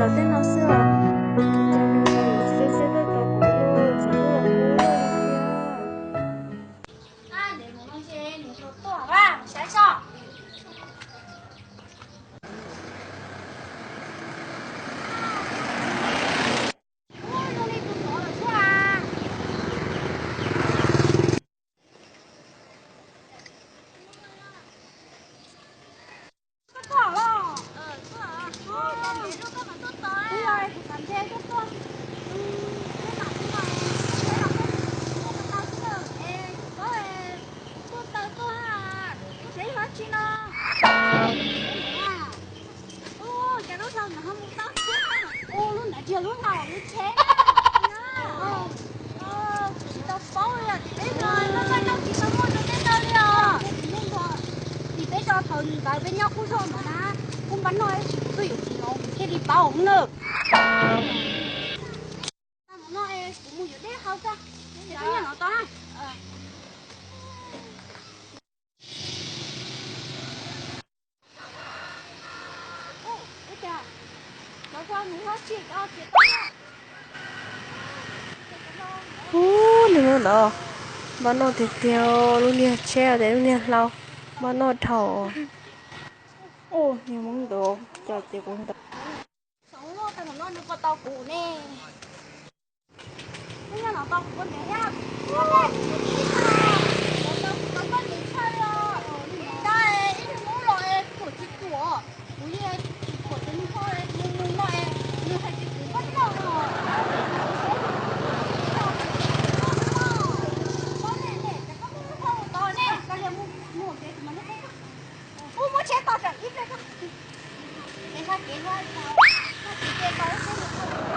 Los tej no xwb os. Ces nws los xwb xwb tuaj tos kuv los, tsis tuaj los kuv los li tiag. Ntev mus no ces nws tsis tuaj, saib soj. Ua zoo li tus tod lawm xwb as. Koj tuaj los? Ua, kuv los kuv kam nthe koj tuaj. Peb mam li los, peb los peb mus ua ko taw xwb lawm es koj tuaj taw tuaj, koj tsev yog dab tsi no? Ua, cas lub hlau ntawd ho mus tau thiab? Ua, lub ntawd tsis yog lub hlau, lub tsheb na. Kuv tsis tau paub li os, tim peb zos no paj noj tsis tau muaj rau peb noj li os. Tim peb zos thaum ntawd peb nyob kuj zog ntawd na, kuj npaj noj ib tsis kuv tuaj yuav txiv no thiaj li paub nawb. Kuv mus yuav dej hau tso, es koj nyob no tos na. Ub, niag hmoob ntawd npaj noj tiag tiag, lub niag tsheb tias lub niag hlau npaj noj dhau. Ub, niag hmoob ntawd cov tias kuv ntawd. Ub, muab tsheb tos tsam ib pliag, es nqa kev ua, nqa kev tos ib pliag.